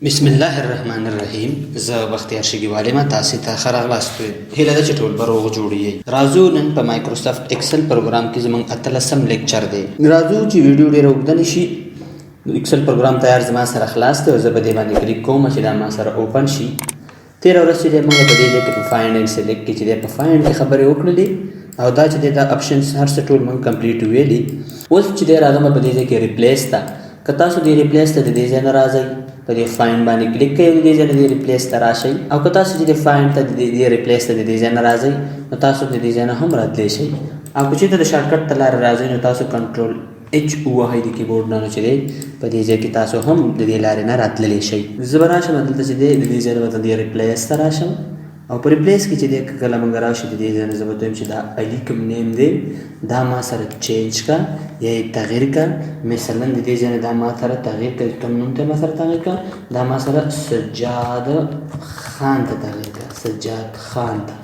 بسم الله الرحمن الرحیم. زه بختیار شګیوال یم، تاسې ته ښه راغلاست وایم. هیله ده چې ټول به روغ جوړ یئ. راځو، نن په مایکروسافټ اکسل پروګرام کې زموږ 18م لیکچر دی. راځو چې ویډیو ډېره اوږده نه شي. اکسل پروګرام تیار زما سره خلاص دی او زه په دې باندې کلیک کوم چې دا ما سره open شي. تېره ورځ چې دی، موږ په دې ځای کې په find and select کې چې دی، په find کې خبرې وکړلې او دا چې دی، دا options هر څه ټول موږ complete ویلي. اوس چې دی، راځم په دې ځای کې replace ته. که تاسو دې replace ته د دې ځای نه راځئ، په دې find باندې کلیک کوئ، د دې ځای نه دې replace ته راشئ، او که تاسو چې د find ته د دې replace ته د دې ځای نه راځئ، نو تاسو د دې ځای نه هم راتلی شئ. او که چېرته د shortcut ته لارې راځئ، نو تاسو control H ووهئ د کیبورډ نه، نو چې دی، په دې ځای کې تاسو هم د دې لارې نه راتللی شئ. زه به راشم دلته چې دی، د دې ځای نه به د دې replace ته راشم او په replace کې چې دی، کله موږ راشو، د دې ځای نه زه به وایم چې دا علي کوم name دی، دا ما سره change کا یا یې تغییر کا. مثلا د دې ځای نه دا ما سره تغییر کا. کوم نوم ته ما سره تغییر کا؟ دا ما سره سجاد خان ته تغییر کا، سجاد خان ته.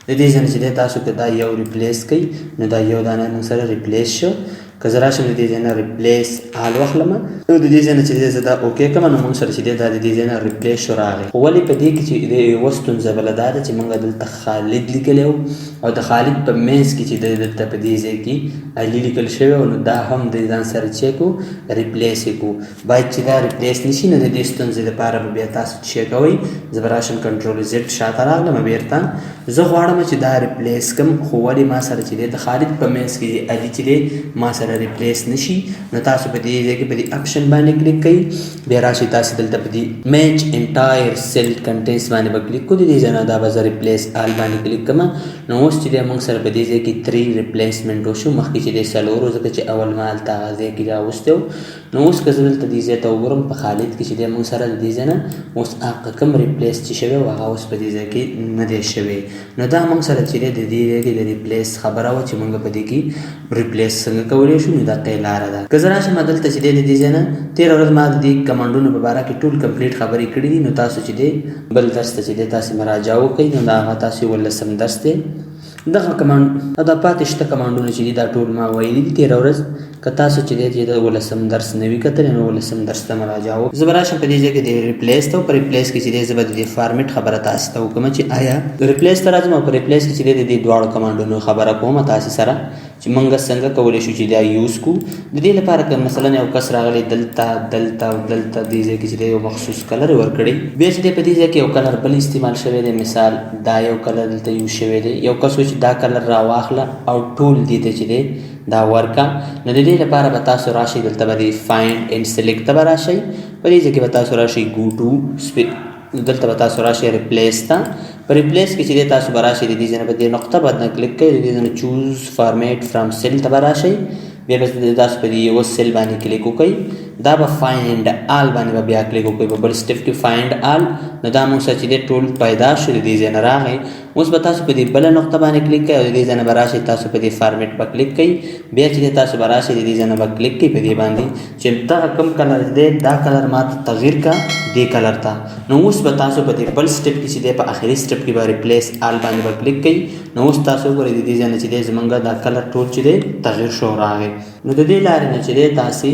د دې ځای نه چې دی، تاسو که دا یو replace کوئ، نو دا یو دانه موږ سره replace شو. که زه راشم، د دې ځای نه replace all واخلم نو د دې ځای نه چې دی، زه دا okay کړم، نو موږ سره چې دی، دا د دې ځای نه replace شو، راغی. خو ولې په دې کې چې دی، یوه ستونزه بله دا ده چې موږ دلته خالد لیکلی و او د خالد په منځ کې چې دی، دلته په دې ځای کې علي لیکل شوی و، نو دا هم د ځان سره چې کو replace یې کو. باید چې دا replace نشي، نو د دې ستونزې لپاره به بیا تاسو چې کوئ، زه به راشم، control Z، شاته راغلم بیرته. زه غواړم چې دا replace کم، خو ولې ما سره چې دی، د خالد په منځ کې علي چې دی، ما سره replace نشي. نو تاسو په دې ځای کې په دې option باندې کلیک کړئ، بیا راشئ تاسو دلته په دې match entire cell contents باندې به کلیک کړئ. د دې ځای نه دا به زه replace all باندې کلیک کړم. نو اوس چې دی، موږ سره په دې ځای کې 3 replacement وشو. مخکې چې دی، څلور و، ځکه چې اول ما هلته هغه ځای کې راوستی و. نو اوس که زه دلته دې ځای ته وګورم، په خالد کې چې دی، موږ سره د دې ځای نه اوس هغه کوم replace چې شوی و، هغه اوس په دې ځای کې نه دی شوی. نو دا موږ سره چې دی، د دې ځای کې د replace خبره وه چې موږ په دې کې replace څنګه کولی شو. نو دقه لاره ده. که زه راشم دلته چې دی، د دې ځای نه، تېره ورځ ما د دې command ونو په باره کې ټول complete خبرې کړې دي. نو تاسو چې دی، بل درس ته چې دی، تاسې مراجعه وکړئ. نو دا هغه تاسې 18م درس دی. دغه command او دا پاتې شته command ونه چې دي، دا ټول ما ویلي دي تېره ورځ. که تاسو چې دی، چې د 18م درس نه وي کتلی، نو 18م درس ته مراجعه وکړئ. زه به راشم په دې ځای کې د replace ته او په replace کې چې دی، زه به د دې فارمیټ خبره تاسو ته وکړم چې آیا replace ته راځم او په replace کې چې دی، د دې دواړو command ونو خبره کوم تاسو سره چې موږ څنګه کولی شو چې دا use کو. د دې لپاره که مثلا یو کس راغلی، دلته، دلته او دلته دې ځای کې چې دی، یو مخصوص color ورکړي، بیا چې دی، په دې ځای کې یو color بل استعمال شوی دی، مثال دا یو color دلته use شوی دی، یو کس چې دا color راواخله او ټول دې ته چې دی، دا ورکا، نو د دې لپاره به تاسو راشئ دلته به د find and select ته به راشئ. په دې ځای کې به تاسو راشئ go to، دلته به تاسو راشئ replace ته. په replace کې چې دی، تاسو به راشئ د دې ځای نه په دې نقطه باندې کلیک کوئ، د دې ځای نه choose format from cell ته به راشئ، بیا به تاسو په دې یو cell باندې کلیک وکړئ، دا به find all باندې به بیا کلیک وکړئ. په بل step کې find all، نو دا موږ سره چې دی، ټول پیدا شو، د دې ځای نه راغی. اوس به تاسو په دې بله نقطه باندې کلیک کوئ او د دې ځای نه به راشئ، تاسو په دې فارمیټ به کلیک کوئ، بیا چې دی، تاسو به راشئ، د دې ځای نه به کلیک کوئ په دې باندې چې دغه کوم color دی، دا color ما ته تغییر کا دې color ته. نو اوس به تاسو په دې بل step کې چې دی، په اخري step کې به replace all باندې به کلیک کوئ. نو اوس تاسو وګورئ، د دې ځای نه چې دی، زمونږ دا color ټول چې دی، تغییر شو، راغی. نو د دې لارې نه چې دی، تاسې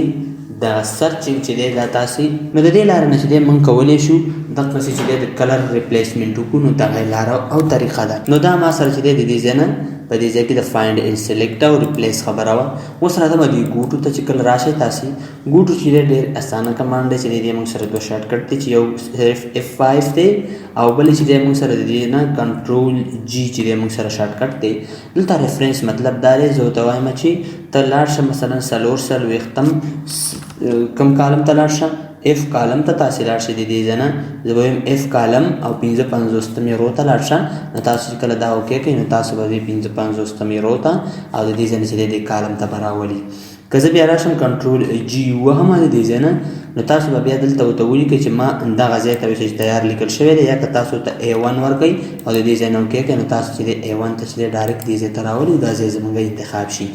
د searching چې دی، دا تاسې، نو د دې لارې نه چې دی، موږ کولی شو دقسې چې دی، د color replacement وکړو. نو دغه لاره او طریقه ده. نو دا ما سره چې دی، د دې ځای نه په دې ځای کې د find and select او replace خبره وه. اوس راځم دې go to ته. چې کله راشئ تاسې go to چې دی، ډېر اسانه command دی چې د دې موږ سره دوه shortcut دی چې یو صرف F5 دی او بل چې دی، موږ سره د دې نه control G چې دی، موږ سره shortcut دی. دلته reference مطلب دا دی، زه ورته وایم چې ته لاړ شه، مثلا 44م کوم column ته لاړ شه، F column ته تاسې لاړ شئ. د دې ځای نه زه به وایم F column او 55مې row ته لاړ شه. نو تاسو چې کله دا okay کړئ، نو تاسو به دې 55مې row ته او د دې ځای نه چې دی، دې column ته به راولي. که زه بیا راشم control G ووهم د دې ځای نه، نو تاسو به بیا دلته ورته ولیکئ چې ما دغه ځای ته چې تیار لیکل شوی دی، یا که تاسو ته A1 ورکړئ او د دې ځای نه okay کړئ، نو تاسو چې دی، A1 ته چې دی، direct دې ځای ته راولي، دا ځای زموږ انتخاب شي.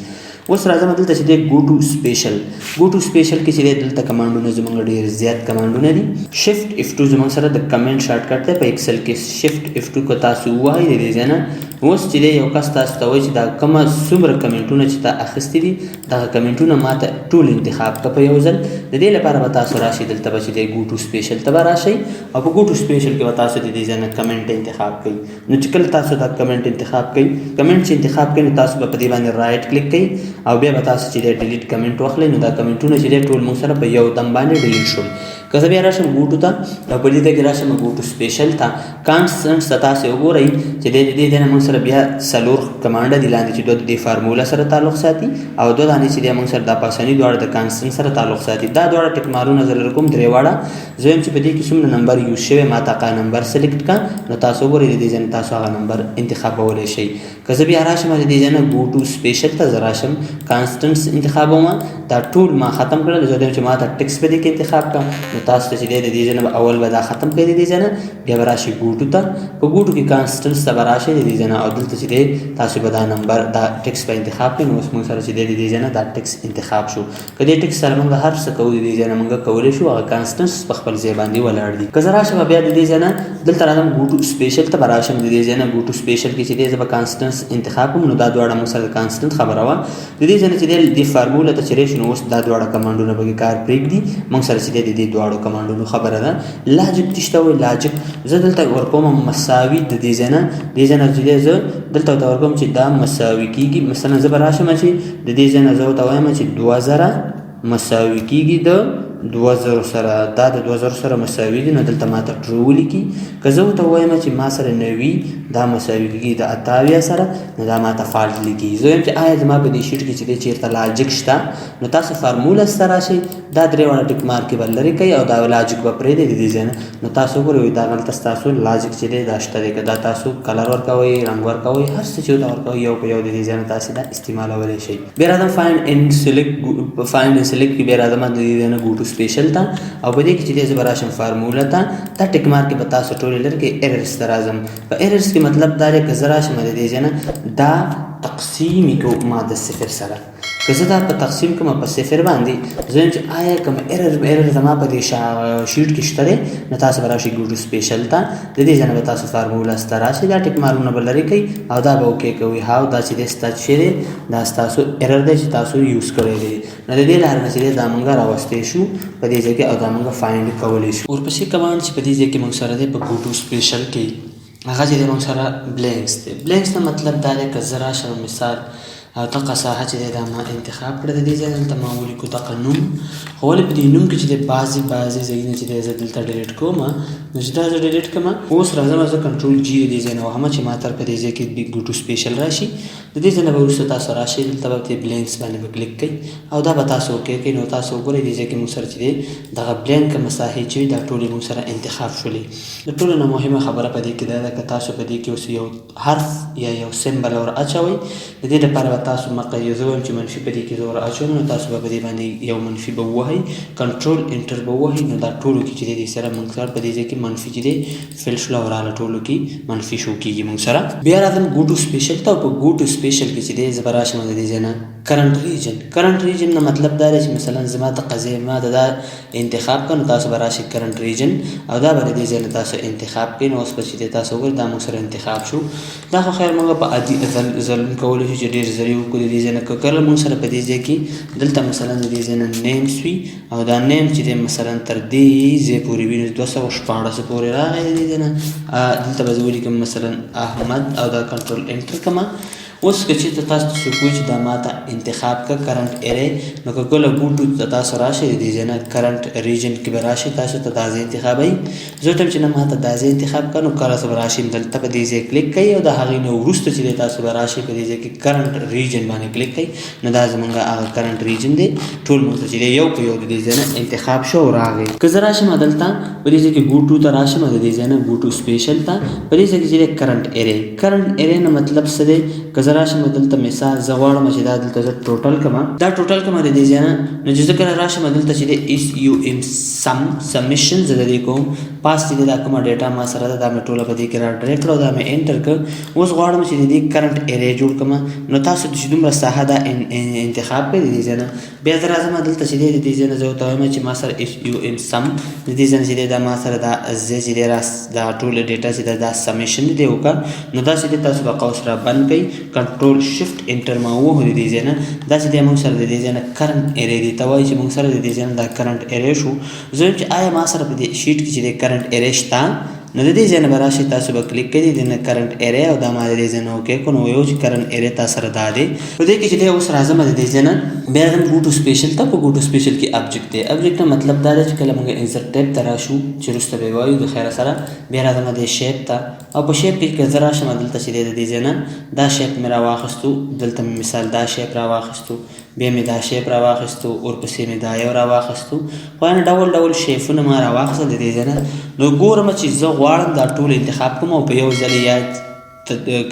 اوس راځم دلته چې دی go to special. Go to special کې چې دی دلته کمانډونه زمونږ ډیر زیات کمانډونه دي. Shift F2 زمونږ سره د کمنټ شارټ کټ دی په ایکسل کې. Shift F2 که تاسو ووهئ د دې ځای نه، اوس چې دی یو کس تاسو ته وایي چې دا کومه څومره کمنټونه چې تا اخیستي دي، دغه کمنټونه ما ته ټول انتخاب که په یو ځل. د دې لپاره به تاسو راشئ دلته به چې دی go to special ته به راشئ او په go to special کې به تاسو د دې ځای نه کمنټ انتخاب کړئ. نو چې کله تاسو دا کمنټ انتخاب کړئ، کمنټ چې انتخاب کړئ، نو تاسو به په دې باندې right click کړئ او بیا به تاسو چې دی delete comment واخلئ. نو دا کمنټونه چې دی ټول موږ سره په یو دم باندې delete شول. که زه بیا راشم go to ته او په دې ځای کې راشم go to special ته، constants ته تاسو وګورئ چې د دې ځای نه موږ سره بیا څلور کمانډه دي لاندې چې دوه د دې فارموله سره تعلق ساتي او دوه دانې چې دی موږ سره دا پاسني دواړه د constant سره تعلق ساتي. دا دواړه ټکمارونه زه لرې کوم، درې واړه. زه وایم چې په دې کې څومره نمبر use شوی، ما ته هغه نمبر select کا. نو تاسو وګورئ، د دې ځای نه تاسو هغه نمبر انتخابولی شئ. که زه بیا راشم د دې ځای نه go to special ته زه راشم، constants انتخابوم، دا ټول ما ختم کړل. زه وایم چې ما ته ټکس په دې کې انتخاب کا. نو تاسو ته چې دی د دې ځای نه به اول به دا ختم کړئ، د دې ځای نه بیا به راشئ go to ته، په go to کې constants ته به راشئ د دې ځای نه او دلته چې دی تاسو به دا نمبر دا ټکس به انتخاب کړئ. نو اوس موږ سره چې دی د دې ځای نه دا ټکس انتخاب شو. که دې ټکس سره موږ هر څه کوو، د دې ځای نه موږ کولی شو، هغه constants په خپل ځای باندې ولاړ دي. که زه راشم بیا د دې ځای نه دلته راځم go to special ته به راشم، د دې ځای نه go to special کې چې دی زه به constants انتخاب کړم. نو دا دواړه موږ سره د constant خبره وه. د دې ځای نه چې دی دې فارموله ته چې راشي، نو اوس دا دواړه کمانډونه به کار پرېږدي. موږ سره چې دی د دې دواړو کمانډونو خبره ده. logic څه ته وایي؟ logic زه دلته ورکوم مساوي، د دې ځای نه دې ځای نه چې دی زه دلته ورته ورکوم چې دا مساوي کېږي. مثلا زه به راشم چې د دې ځای نه زه ورته وایم چې 2000 مساوي کېږي د 2000 سره، دا د 2000 سره مساوي دي، نو دلته ما ته true ولیکي. که زه ورته ووایم چې ما سره 90 دا مساوي کېږي د 78 سره، نو دا ما ته false لیکي. زه وایم چې آیا زما په دې sheet کې چې دی چېرته logic شته؟ نو تاسو فارموله سره راشئ، دا درې واړه tick mark به لرې کوئ او دا logic به پرېږدئ د دې ځای نه. نو تاسو وګورئ، دا دلته ستاسو logic چې دی دا شته دی. که دا تاسو color ورکوئ، رنګ ورکوئ، هر څه چې ورته ورکوئ، یو په یو د دې ځای نه تاسو دا استعمالولی شئ. بیا راځم find and select. Find and select کې بیا راځم د دې ځای نه go to special ته او په دې کې چې دی زه به راشم فارموله ته، دا tick mark به تاسو ټولې لرې کړئ. Errors ته راځم. په errors کې مطلب دا دی که زه راشم د دې ځای نه دا تقسیم کوم ما د صفر سره، که زه دا په تقسیم کوم په صفر باندې، زه وایم چې آیا کوم error زما په دې sheet کې شته دی؟ نو تاسو به راشئ go to special ته، د دې ځای نه به تاسو فارموله ته راشئ، دا tick مارونه به لرې کوئ او دا به okay کوئ. هاو دا چې دی ستا چې دی دا ستاسو error دی چې تاسو use کړی دی. نو د دې لارې نه چې دی دا موږ راوستی شو په دې ځای کې او دا موږ find کولی شو. ورپسې command چې په دې ځای کې موږ سره دی په go to special کې، هغه چې دی موږ سره blanks دی. Blanks نه مطلب دا دی که زه راشم مثال او دغه ساحه چې دی دا ما انتخاب کړه، د دې ځای دلته ما ولیکو دغه نوم، خو ولې په دې نوم کې چې دی بعضې بعضې ځایونه چې دی زه دلته delete کوم. نو چې دا زه delete کړم، اوس راځم زه control G د دې ځای نه وهم چې ما تر په دې ځای کې go to special راشي. د دې ځای نه به وروسته تاسو راشئ دلته به دې blanks باندې به کلیک کړئ او دا به تاسو okay کړئ. نو تاسو وګورئ، دې ځای کې موږ سره چې دی دغه blank مساحې چې وي دا ټولې موږ سره انتخاب شولې. د ټولو نه مهمه خبره په دې کې دا ده که تاسو په دې کې اوس یو حرف یا یو symbol ور اچوئ، د دې لپاره به تاسو مقه زه وایم چې منفي په دې کې زه ور اچوم، نو تاسو به په دې باندې یو منفي به ووهئ، control enter به ووهئ. نو دا ټولو کې چې دی سره موږ سره په دې ځای کې منفي چې دی fill شول او راله ټولو کې منفي شو کېږي موږ سره. بیا راځم go to special ته او په go to special کې چې دی زه به راشم د دې ځای نه current region. Current region نه مطلب دا دی چې مثلا زما د قضیې ما د دا انتخاب کړ، نو تاسو به راشئ current region او دا به د دې ځای نه تاسو انتخاب کړئ. نو اوس به چې دی تاسو وګورئ دا موږ سره انتخاب شو. دا خو خیر موږ په عادي ځل کولی شو چې ډېر ځلې وکړو د دې ځای نه. که کله موږ سره په دې ځای کې دلته مثلا د دې ځای نه names وي او دا name چې دی مثلا تر دې ځای پورې وي، نو 216 پورې راغی د دې ځای نه، دلته به زه ولیکم مثلا احمد او دا control enter کړم. اوس که چېرته تاسو ته څوک وایي چې دا ما ته انتخاب کړه current area، نو که کله go to ته تاسو راشئ د دې ځای نه current region کې به راشئ، تاسو ته دا ځای انتخابوي. زه ورته وایم چې نه، ما ته دا ځای انتخاب کړه. نو کله به راشئ دلته په دې ځای کلیک کوئ او د هغې نه وروسته چې دی تاسو به راشئ په دې ځای کې current region باندې کلیک کوئ. نو دا زمونږ هغه current region دی، ټول موږ ته چې دی یو په یو د دې ځای نه انتخاب شو او راغی. که زه راشم دلته په دې ځای کې go to ته راشم د دې ځای نه go to special ته، په دې ځای کې چې دی current area. Current area نه مطلب څه دی؟ که زه زه راشم دلته مثال زه غواړم چې دا دلته زه ټوټل کړم، دا ټوټل کړم د دې ځای نه، نو چې زه کله راشم دلته چې دی اس یو ایم سم سمیشن زه د دې کوم، پاس چې دی دا کومه ډیټا ما سره ده دا مې ټوله په دې کې را ډریک کړه او دا مې انټر کړ. اوس غواړم چې د دې کرنټ ایرې جوړ کړم، نو تاسو چې دومره ساحه دا انتخاب کړئ د دې ځای نه، بیا زه راځم دلته چې دی د دې ځای نه زه ورته وایم چې ما سره اس یو ایم سم د دې ځای نه چې دی دا ما سره دا ځای چې دی را دا ټوله ډیټا چې ده دا سمیشن دی وکړه. نو دا چې دی تاسو به قوس را بند کړئ، کنټرول شفټ انټر ما ووهو د دې ځای نه، دا چې دی موږ سره د دې ځای نه کرنټ ایرې دی ته وایي چې موږ سره د دې ځای نه دا کرنټ ایرې شو. زه وایم چې آیا ما سره په دې شیټ کې چې دی کرنټ ایرې شته، نو د دې ځای نه به راشئ تاسو به کلیک کړئ د نه کرنټ ایرې او دا ما د دې ځای نه اوکې کړو، نو ویو چې کرنټ ایرې تا سره دا دی. په دې کې چې دی اوس راځم د دې ځای نه بیا راځم ګو ټو سپیشل ته. په ګو ټو سپیشل کې ابجیکټ دی، ابجیکټ نه مطلب دا دی چې کله موږ انسرټ ټیب ته راشو چې وروسته به یې وایو د خیره سره، بیا راځم د شیپ ته او په شیپ کې که زه راشم دلته چې دی د دې ځای نه دا شیپ مې راواخیستو، دلته مې مثال دا شیپ راواخیستو، بیا مې دا شیپ راواخیستو، ورپسې مې دا یو راواخیستو، خو یعنې ډول ډول شیپونه ما راواخیستل د دې ځای نه. نو ګورم چې زه غواړم دا ټول انتخاب کړم او په یو ځل یا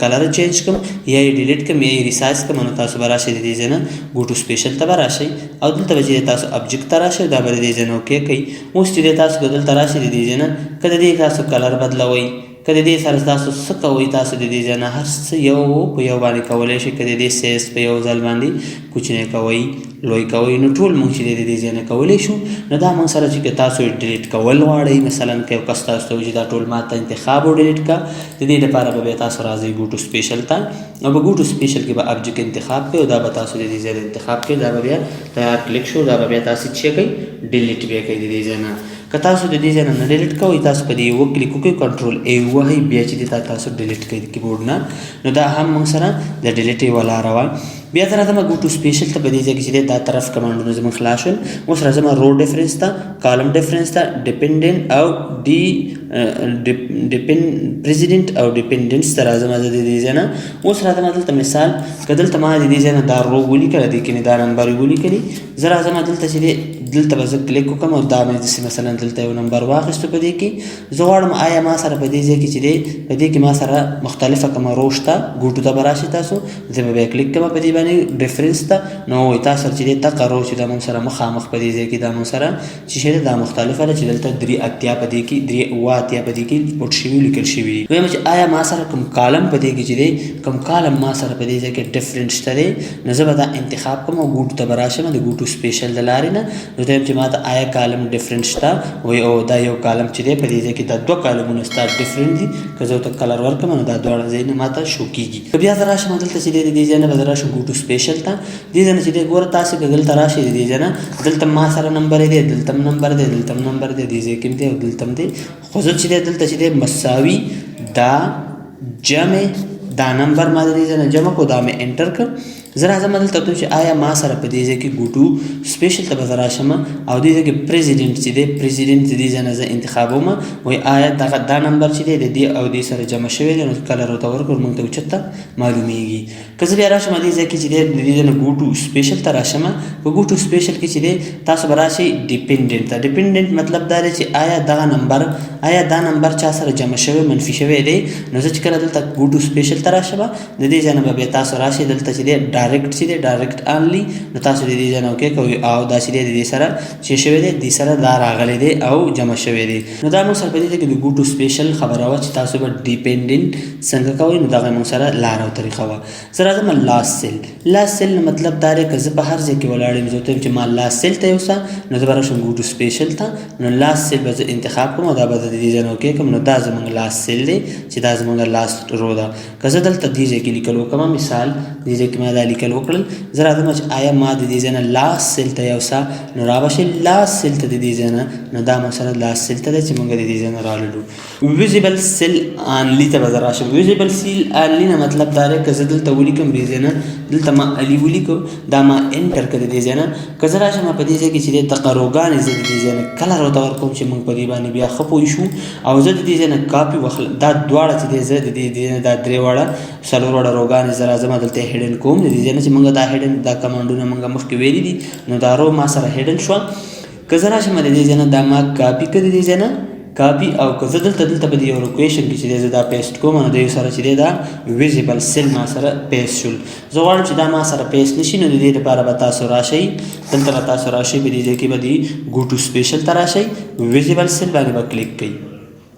کلر چینج کوم یا یې ډیلیټ کوم یا یې ریسایز کوم. نو تاسو به راشئ د دې ځای نه ګو ټو سپیشل ته به راشئ او دلته به چې تاسو ابجیکټ ته راشئ، دا به د دې ځای نه اوکې کوي. اوس چې تاسو که دلته راشئ د دې ځای نه که د دې تاسو کلر بدلوئ، که د دې سره تاسو څه کوئ، تاسو د دې ځای نه هر څه یو په یو باندې کولی شئ. که د دې سایز په یو ځل باندې کوچنی کوئ لوی کوئ، نو ټول موږ چې د دې ځای نه کولی شو. نو دا موږ سره چې که تاسو ډیلیټ کول غواړئ، مثلا که یو کس تاسو ته وایي چې دا ټول ما ته انتخاب او ډیلیټ کړه، د دې لپاره به بیا تاسو راځئ ګو ټو سپیشل ته او په ګو ټو سپیشل کې به ابجیکټ انتخاب کړئ او دا به تاسو د دې ځای نه انتخاب کړئ، دا به بیا تیار کلیک شو، دا به بیا تاسو چې کوئ ډیلیټ بیا کوئ د دې ځای نه. که تاسو د دې ځای نه نه ډیلیټ کوئ، تاسو په دې یو کلیک وکړئ، کنټرول ای ووهئ، بیا چې دی تاسو ډیلیټ کړئ د کیبورډ نه، نو دا هم موږ سره د ډیلیټ یوه لاره وه. بیا زه راځم ګو ټو سپیشل ته. په دې ځای کې چې دی دا طرف کمانډونه زموږ خلاص شول. اوس راځم رو ډیفرنس ته، کالم ډیفرنس ته، ډیپندنټ او ډي ډیپن پریزیډنټ او ډیپندنټس ته راځم زه د دې ځای نه. اوس راځم دلته مثال که دلته ما د دې ځای نه دا رو ولیکله، دې کې مې دا نمبر ولیکلې، زه راځم دلته چې دی دلته به زه کلیک وکړم او دا مې داسې مثلا دلته یو نمبر واخیستو. په دې کې زه غواړم آیا ما سره په دې ځای کې چې دی په دې کې ما سره مختلفه کومه رو شته، ګو ټو ته به راشئ تاسو، زه به بیا کلیک کوم په دې باندې ډیفرنس ته، نو وایي تاسو سره چې دی دقه رو چې دا موږ سره مخامخ په دې ځای کې دا موږ سره چې شی ده دا مختلفه ده چې دلته 83 په دې کې 83 په دې کې پټ شوي لیکل شوي دي. وایم چې آیا ما سره کوم کالم په دې کې چې دی کوم کالم ما سره په دې ځای کې ډیفرنټ شته دی، نو زه به دا انتخاب کوم او ګو ټو ته به راشم د ګو ټو سپیشل د لارې نه، نو ته وایم چې ما ته آیا کالم ډیفرنټ شته، وایي او دا یو کالم چې دی په دې ځای کې دا دوه کالمونه ستا ډیفرنټ دي، که زه ورته کلر ورکړم نو دا دواړه ځایونه ما ته شو کېږي. که بیا زه راشم دلته چې دی د دې ځای نه به زه راشم ګو ټو سپیشل ته، دې ځای نه چې دی ګوره تاسې که دلته راشئ د دې ځای نه دلته ما سره نمبر دی، دلته هم نمبر دی، دلته هم نمبر دی، دې ځای کې هم دی او دلته هم دی، خو زه چې دی دلته چې دی مساوي دا جمع دا نمبر ما د دې ځای نه جمع کړو، دا مې انټر کړ. زه راځم دلته ته چې آیا ما سره په دې ځای کې ګو ټو سپیشل ته به زه راشم او دې ځای کې پریزیډنټ چې دی پریزیډنټ د دې ځای نه زه انتخابوم، وایي آیا دغه دا نمبر چې دی د دې او دې سره جمع شوی دی، نو کلر ورته ورکړو موږ ته اوچته معلومیږي. که زه بیا راشم دې ځای کې چې دی د دې ځای نه ګو ټو سپیشل ته راشم، په ګو ټو سپیشل کې چې دی تاسو به راشئ ډیپندنټ ته. ډیپندنټ مطلب دا دی چې آیا دغه نمبر آیا دا نمبر چا سره جمع شوی منفي شوی دی، نو زه چې کله دلته ګو ټو سپیشل ته راشم د دې ځای نه به بیا تاسو راشئ دلته چې دی ډایرکټ چې دی ډایرکټ انلی، نو تاسو د دې ځای نه اوکې کوئ او دا چې دی د دې سره چې شوی دی دې سره دا راغلی دی او جمع شوی دی. نو دا موږ سره په دې ځای کې د ګو ټو سپیشل خبره وه چې تاسو به ډیپندنټ څنګه کوئ، نو دغه موږ سره لاره او طریقه وه. زه راځم لاست سیل. لاست سیل نه مطلب دا دی که زه په هر ځای کې ولاړ یم، زه ورته وایم چې ما لاست سیل ته یوسه، نو زه به راشم ګو ټو سپیشل ته، نو لاست سیل به زه انتخاب کړم او دا به زه د دې ځای نه اوکې کړم، نو دا زموږ لاست سیل دی چې دا زموږ لاست رو ده. که زه دلته دې ځای کې لیکل وکړم، مثال دې ځای کې ما دا لیکل وکړل، زه راځم چې آیا ما د دې ځای نه لاست سیل ته یوسه، نو را به شي لاست سیل ته د دې ځای نه، نو دا موږ سره لاست سیل ته دی چې موږ د دې ځای نه راللو. ویزیبل سیل انلی ته به زه راشم. ویزیبل سیل انلی نه مطلب دا دی که زه دلته ولیکم دې ځای نه دلته ما علي ولیکو، دا ما انټر کړه د دې ځای نه، که زه راشم په دې ځای کې چې دی دغه روګانې زه د دې ځای نه کلر ورته ورکوم چې موږ په دې باندې بیا ښه پوه شو، او زه د دې ځای نه کاپي واخلم، دا دواړه چې دی زه د دې ځای نه دا درې واړه څلور واړه روګانې زه راځم دلته هیډن کوم د دې ځای نه چې موږ دا هیډن دا کمانډونه موږ مخکې ویلي دي، نو دا رو ما سره هیډن شوه. که زه راشم د دې ځای نه دا ما کاپي کړه د دې ځای نه کاپي او که زه دلته په دې یو لوکیشن کې چې دی زه دا پیسټ کوم، نو دې سره چې دی دا ویزیبل سیل ما سره پیسټ شول. زه غواړم چې دا ما سره پیسټ نشي، نو د دې لپاره به تاسو راشئ، دلته به تاسو راشئ، په دې ځای کې به دې ګو ټو سپیشل ته راشئ، ویزیبل سیل باندې به کلیک کوئ.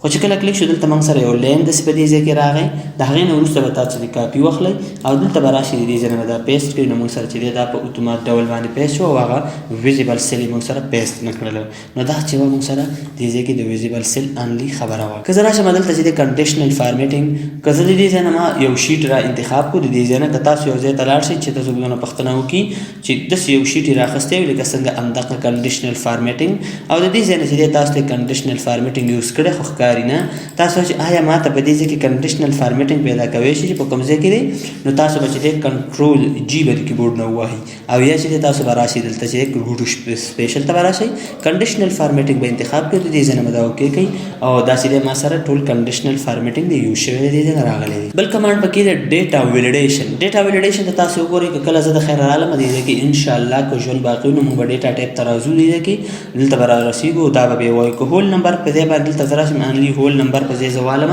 خو چې کله کلیک شو، دلته موږ سره یو لین داسې په دې ځای کې راغی. د هغې نه وروسته به تاسو د کاپي واخلئ او دلته به راشئ، د دې ځای نه به دا پیسټ کړئ، نو موږ سره چې دی دا په اتومات ډول باندې پیسټ شو او هغه ویزیبل سیل یې موږ سره پیسټ نه کړلو. نو دا چې وه موږ سره دې ځای کې د ویزیبل سیل انلی خبره وه. که زه راشم دلته چې د کنډیشنل فارمیټینګ، که زه د دې ځای نه ما یو شیټ را انتخاب کړو، د دې ځای نه که تاسو یو ځای ته لاړ شئ چې تاسو به پوښتنه وکړي چې داسې یو شیټ یې راخیستی وي لکه څنګه همدغه کنډیشنل فارمیټینګ، او د دې ځای نه چې دی تاسو ته کنډیشنل فارمیټینګ یوز کړی خو ښکاري نه، تاسو چې آیا ما ته په دې ځای کې کنډیشنل فارمیټینګ پیدا کوی شي چې په کوم ځای کې دی، نو تاسو به چې دی کنټرول جی به د کیبورډ نه ووهئ او یا چې دی تاسو به راشئ دلته چې ګو ټو سپیشل ته به راشئ، کنډیشنل فارمیټینګ به انتخاب کړئ، د دې ځای نه به دا اوکې کوئ او داسې دی ما سره ټول کنډیشنل فارمیټینګ دی یو شوی دی، دې ځای نه راغلی دی. بل کمانډ پکې دی ډیټا ویلیډیشن. ډیټا ویلیډیشن ته تاسو وګورئ، که کله زه د خیره رالم دې ځای کې، انشاءالله که ژوند باقي نو موږ به ډیټا ټیپ ته راځو، دې ځای کې دلته به را رسېږو. دا به بیا وایو که هول نمبر په ځای باندې دلته زه راشم، انلي هول نمبر په ځای زه والم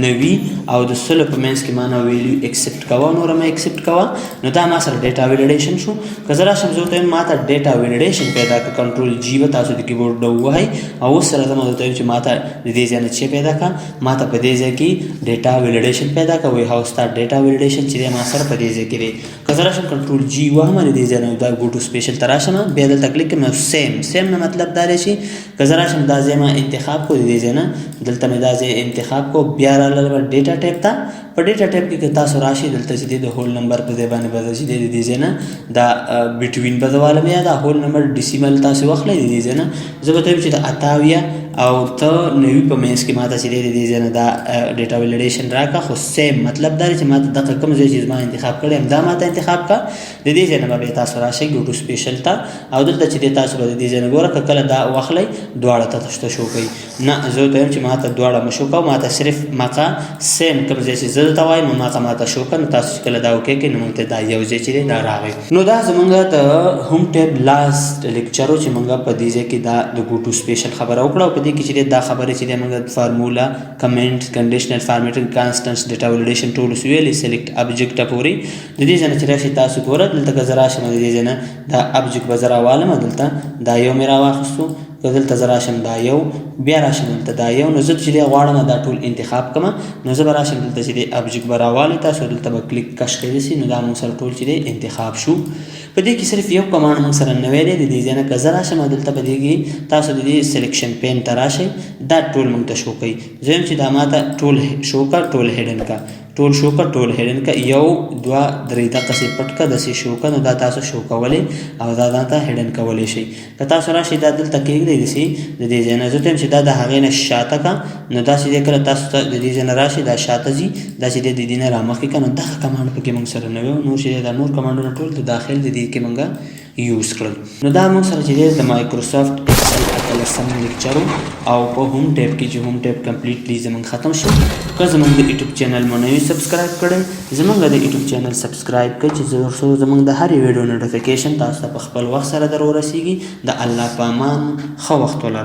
90 او د 100 په منځ کې ما نه ویلیو اکسپټ کوه، نوره مې اکسپټ کوه، نو دا ما سره ډیټا ویلیډیشن شو. که زه راشم زه ورته وایم ما ته ډیټا ویلیډیشن پیدا کړه، کنټرول جی به تاسو د کیبورډ نه ووهئ او اوس سره زه ورته وایم چې ما ته د دې ځای نه چې پیدا کړه، ما ته په دې ځای کې ډیټا ویلیډیشن پیدا کړه. وایي هاو ستا ډیټا ویلیډیشن چې دی ما سره په دې ځای کې دی. که زه راشم کنټرول جی وهم د دې ځای نه دا ګو ټو سپیشل ته راشم، بیا دلته کلیک کوم، سیم نه مطلب دا دی چې که زه راشم دا ځای ما انتخاب کړو، د دې ځای نه دلته مې دا ځای انتخاب کړو، بیا رالم ډیټا ټیپ ته. په ډیټا ټیپ کې که تاسو راشئ دلته چې دی د هول نمبر په ځای باندې به چې دی د دې ځای نه دا بټوین به زه والم یا دا هول نمبر ډیسیمل تاسو واخلئ، د دې ځای نه زه به ته وایم چې د 78 او ته 90 په منځ کې ماته چې دی د دې ځای نه دا ډیټا ویلیډیشن راکړه. خو سیم مطلب دا دی چې ماته دغه کوم ځای چې زما انتخاب کړی هم دا ماته انتخاب کړه. د دې ځای نه به بیا تاسو راشئ ګو ټو سپیشل ته او دلته چې دی تاسو به د دې ځای نه ګوره که کله دا واخلئ دواړه ته تاسو شو کوي، نه زه ورته وایم چې ماته دواړه مه شو کوه، ماته صرف ماته سیم کوم ځای چې زه درته وایم ماته ماته شو کړه. نو تاسو چې کله دا اوکې کړئ نو موږ ته دا یو ځای چې دی دا راغی. نو دا زمونږ د هوم ټیب لاست لیکچر و چې موږ په دې ځای کې دا د ګو ټو سپیشل خبره وکړه او په دې کې چې دی دا خبرې چې دی موږ فارمولا، کمنټ، کنډیشنل فارمیټینګ، کانسټنټس، ډیټا ویلیډیشن ټول ویلې، سلیکټ ابجیکټ پورې د دې ځای نه چې راشي تاسو ګوره دلته که زه راشم د دې ځای نه دا ابجیکټ به زه راوالم، دلته دا یو مې راواخیستو، که دلته زه راشم دا یو، بیا راشم دلته دا یو، نو زه چې دی غواړم دا ټول انتخاب کړم، نو زه به راشم دلته چې دی ابجیکټ به راوالي، تاسو دلته به کلیک کش کوي سي، نو دا موږ سره ټول چې دی انتخاب شو. په دې کې صرف یو کمانډ موږ سره نوی دی، د دې ځای نه که زه راشم دلته په دې کې تاسو د دې سلیکشن پین ته راشئ، دا ټول موږ ته شو کوي. زه وایم چې دا ماته ټول شو کړه، ټول هیډن کړه، ټول شو کړه، ټول هیډن کړه، 1 2 3 دقسې پټ کړه، داسې شو کړه، نو دا تاسو شو کولی او دا ځان ته هیډن کولی شئ. که تاسو راشئ دا دلته کېږدئ داسې د دې ځای نه، زه ته وایم چې دا د هغې نه شاته کړه، نو داسې دی کله تاسو ته د دې ځای نه راشئ دا شاته ځي، داسې دی د دې نه رامخکې کړه، نو دغه کمانډ پکې موږ سره نه وي. نور چې دی دا نور کمانډونه ټول د داخل د دې کې موږ یوز کړل. نو دا موږ سره چې دی د مایکروسافټ ایکسل 18 لیکچر او په هوم ټیب کې چې هوم ټیب کمپلیټلی زمونږ ختم شو. که زمونږ د یوټیوب چینل مو نه وي سبسکرایب کړی، زمونږ د یوټیوب چینل سبسکرایب کړئ چې څو زمونږ د هرې ویډیو نوټیفیکیشن تاسو ته په خپل وخت سره در ورسیږي. د الله په امان، ښه وخت ولرئ.